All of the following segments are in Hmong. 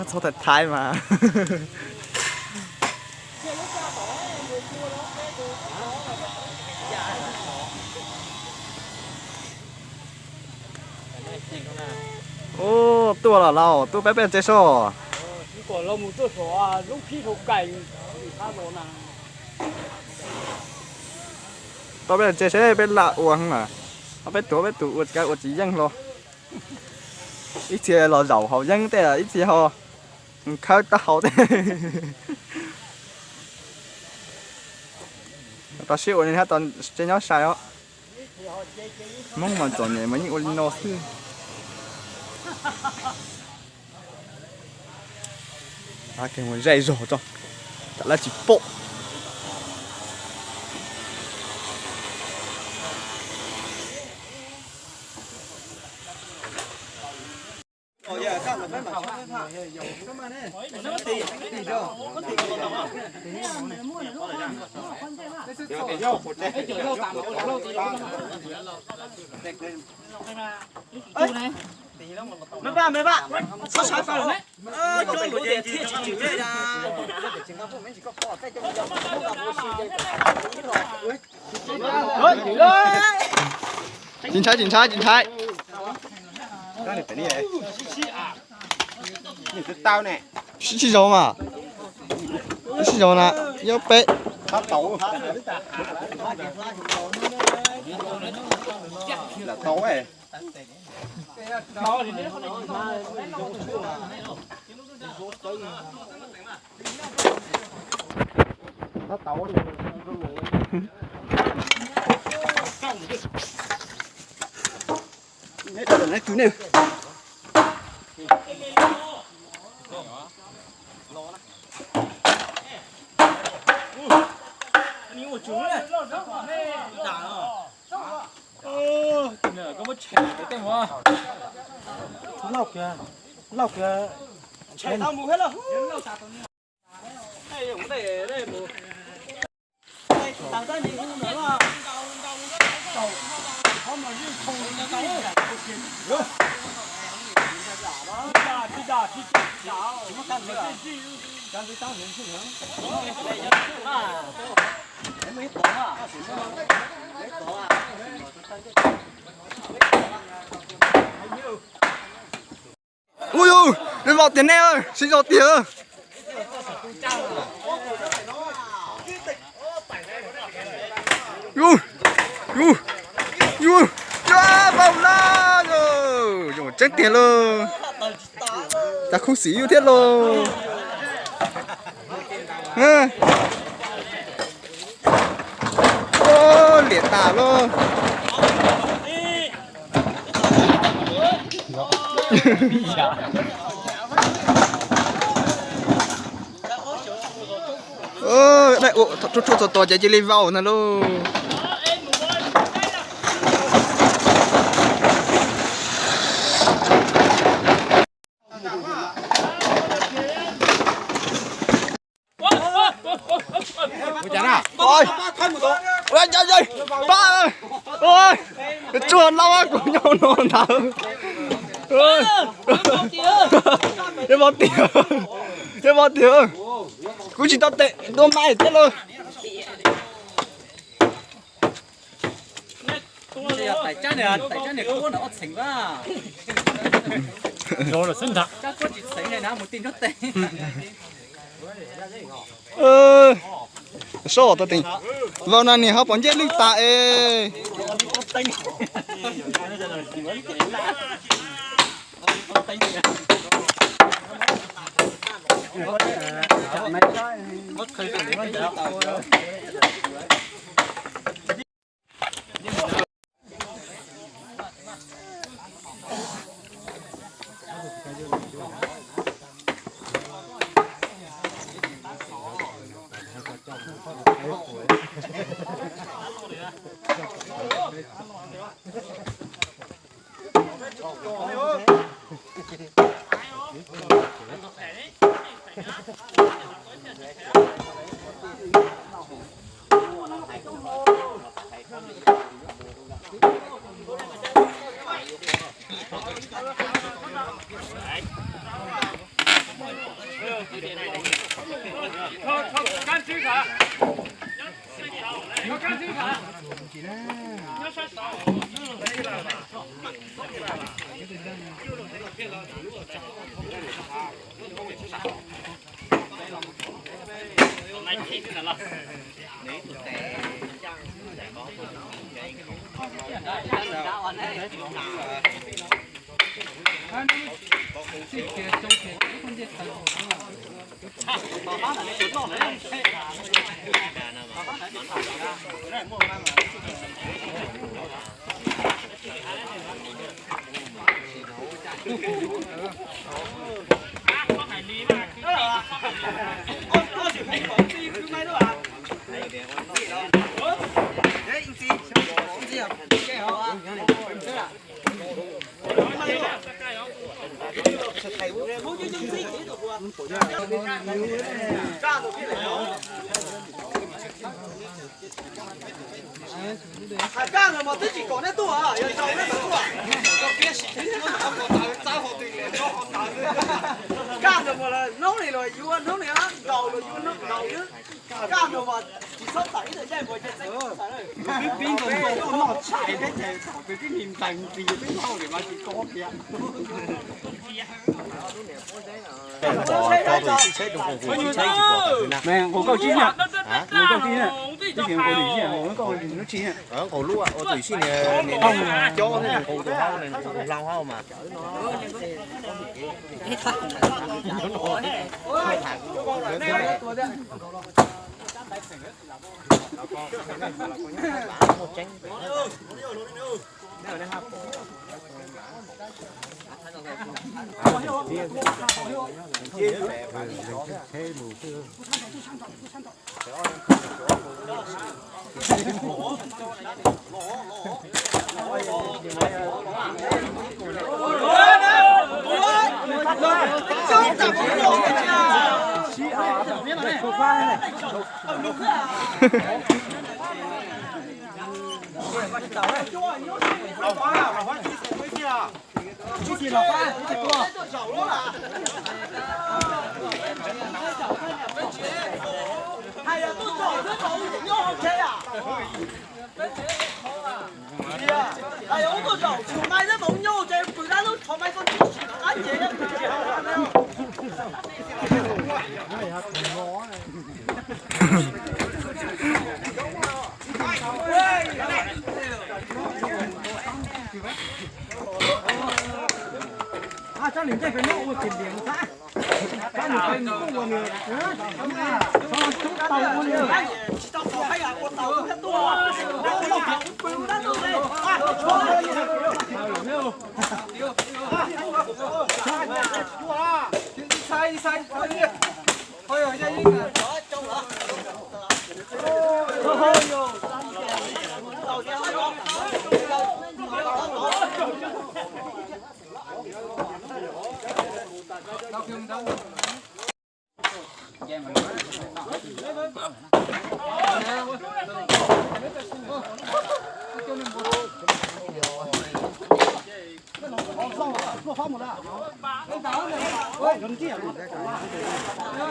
Txhob thaiv thaiv mas. Ub, tuaj los laus, tuaj peb peb tsev soj. Tau peb tsev seb peb lam ua heev na. Peb tuav peb tus ua kav ua tsis yeej hlo. Ib txhia los zaum haus yeeb tej, ib txhia ho khawb taub hau tej. Tau sib ua li hab tau tsev nyob sai os. Hmoob mas txom nyem mas yeej ua li no xwb. Mus zej zog tso, tsam lawv tsis pom. Tsis ntshai, tsis ntshai, tsis ntshai. Sib sib zog mas. Sib zog na, yog peb. Ui, ub, nej vau tiag nej, sib zog tiag. Ub, ub, ub, vau lawm, zoo tseeb tiag lauj. Cas khuv xim yus thiab lauj. Liam tas lauj. Dai ua ruaj ruaj txog tos ces cia li vau ntag lauj. Tsuag laub kuv nyob no ntag. Yog vau tiag, yog vau tiag. Kuv tsis tau tes dua mais thiab lauj. Sob tau teem vau na niam ho pom ncej lwj tas es. Hais kaj ntawd mas twb tsis kom nej tuaj, yog zaum nej mam tuaj. Kaj ntawd mas hnub no los yuav hnub no, ntaus los yuav ntaus xwb. Kaj ntawd mas tsis txhob txais ib tug caij npua caij txeeb txhob txais lawm. Twb pib ntoo ntoo tuaj noj tshais thiab ces thaum twg twb ni ntees ntsis twb noj li mas tsis txhob tias. Nqus kauj tsib na, nqus kauj tsib na, twb tias nqus lwm ziaj, nqus kauj lwm lub tsib na. Nqus lub ua tus sib niag cob thiab nqus tus hau, nqus tus hlau hau mas.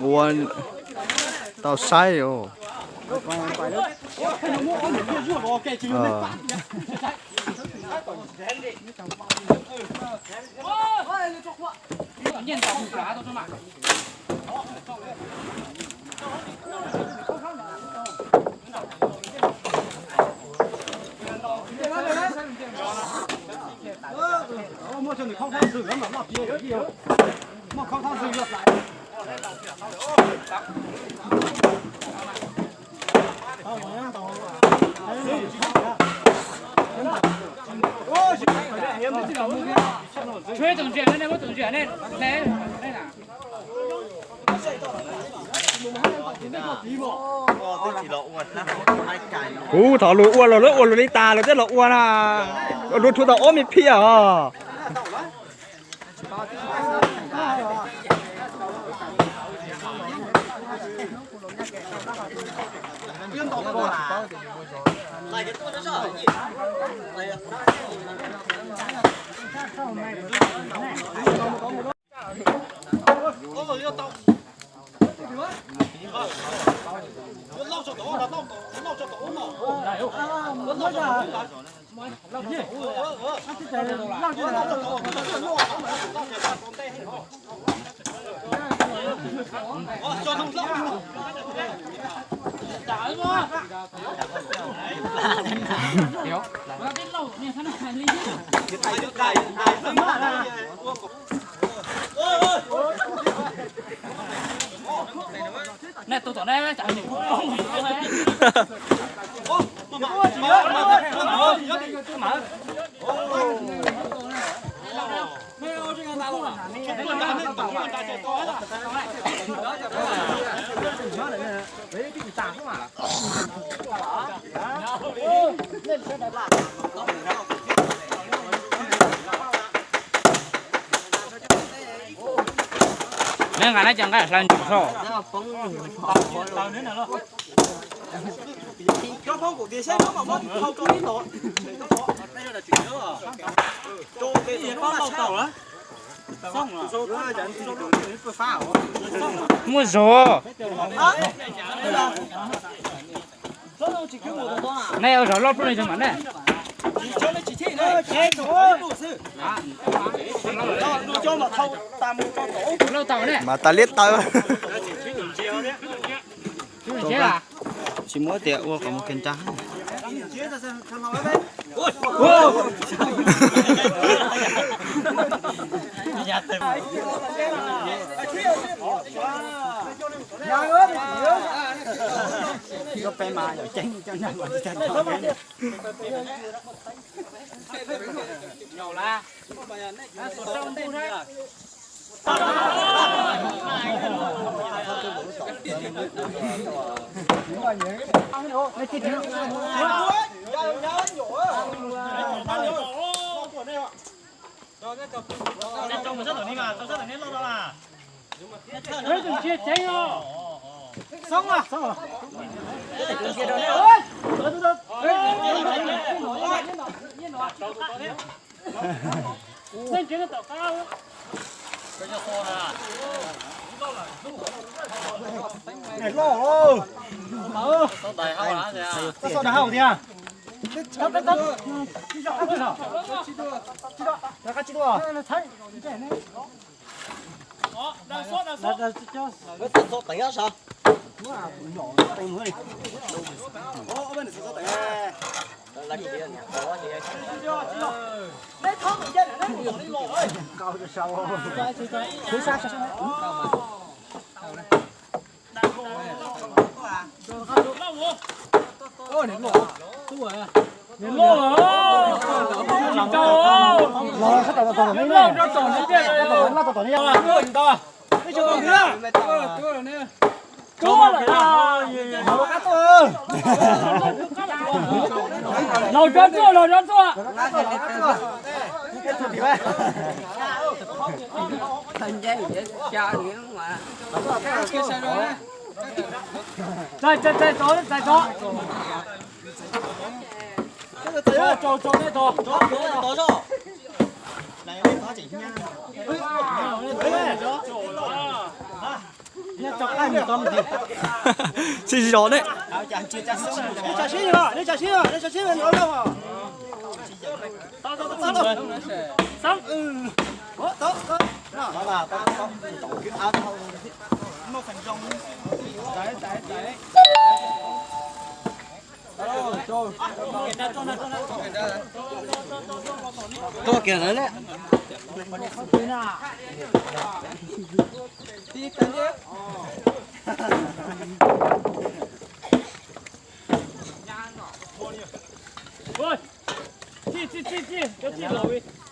Ua tau saib os. Tshuav ib tug ntsia, nej muab tus ntsia nej, nej, nej na. Kuv thaum lus ua los lawv ua luag li tas lawv thiaj los ua na. Luag rhuav tau ob me phiaj os. Neb tus tom neb cas nws poob. Neb nqa neb cov nqaij hla ntsuas soj. Muaj zog. Neb ua zog loj pluj li zog mas neb. Loj tau neb. Mas tas liab taw. Tsis muab tias ua kom mus kiag nrag. Loj, koj xauj dag hauj tiag. Los rov tuaj, los rov tuaj. Txais, txais, txais tod, txais tod. Tsaus, tsaus, tsaus nej tod. Sib zog ne. Tuaj kiag lawm ne. Txij, txij, txij, txij, cov txij los.